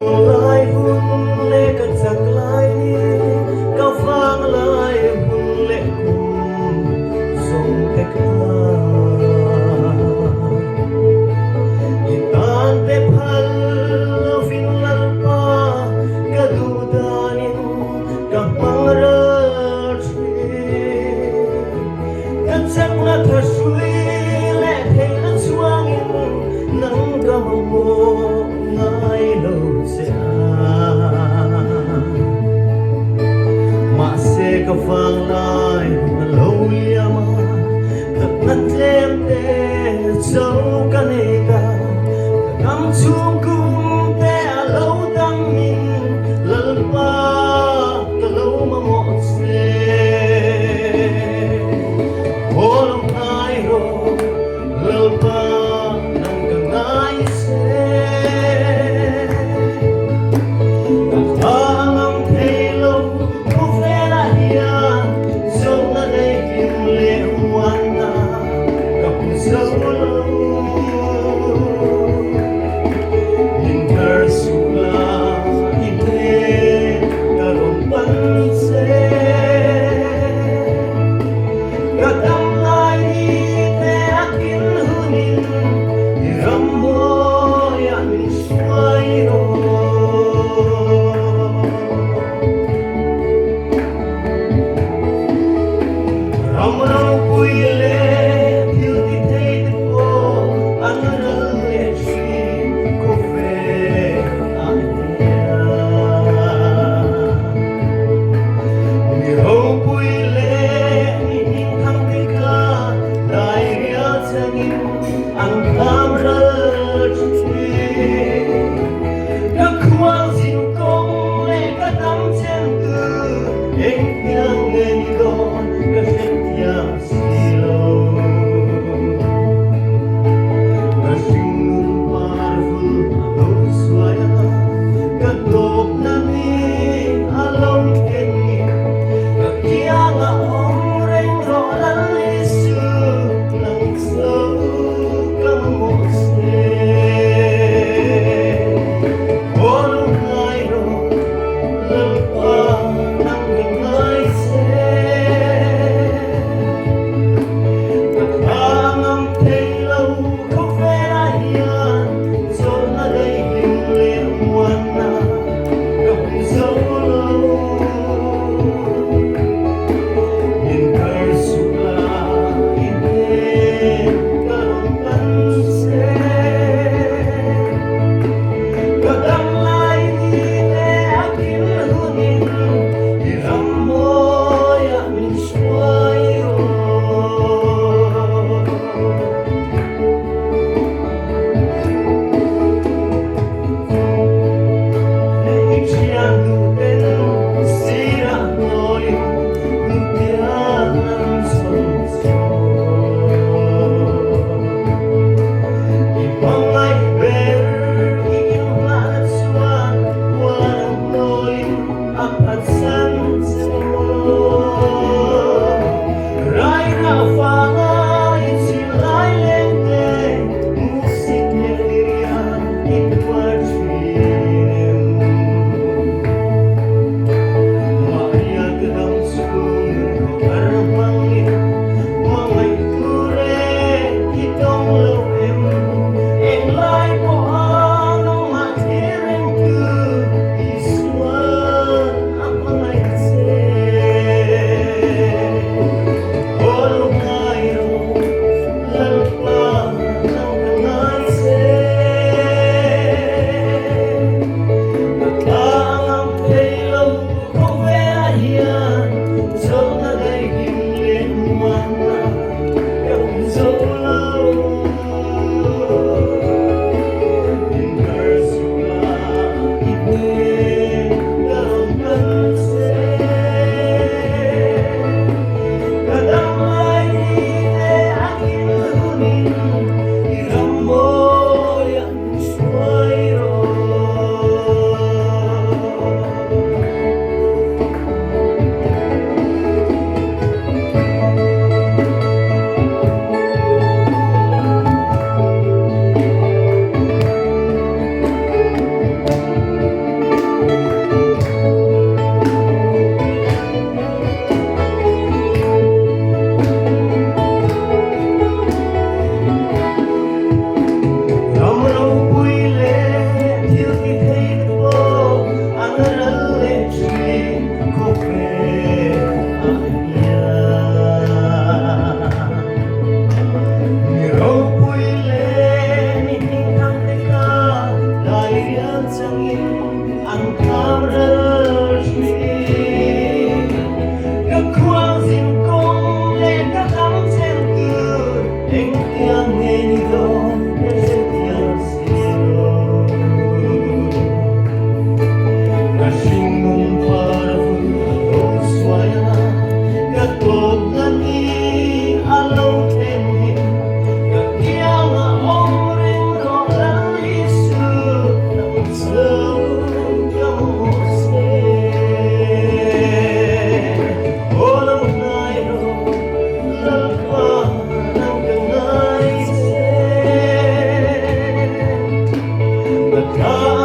Lai hun leh ka chak lai ni, ka vang lai hun leh kum zawng te kha. I tan pe phal lovin Lalpa ka duh danin ka hmang ral thin. Ka chakna tha hrui leh theihna chhuangin nang ka mamawh ngai lo che a. angin an kham ral thin. Ka khuangzin kawng leh ka dam chen tur engtiang nge ni dawn ka hrethiam si lo. Ka hringnun phar vun a lo suai a, ka tawp na ni a lo thlen hin. Ka kianga awm reng rawh Lal Isu, nang chu ka mamawh che. Aw lo hnai rawh Lalpa, nang ka ngai che. Ka tha.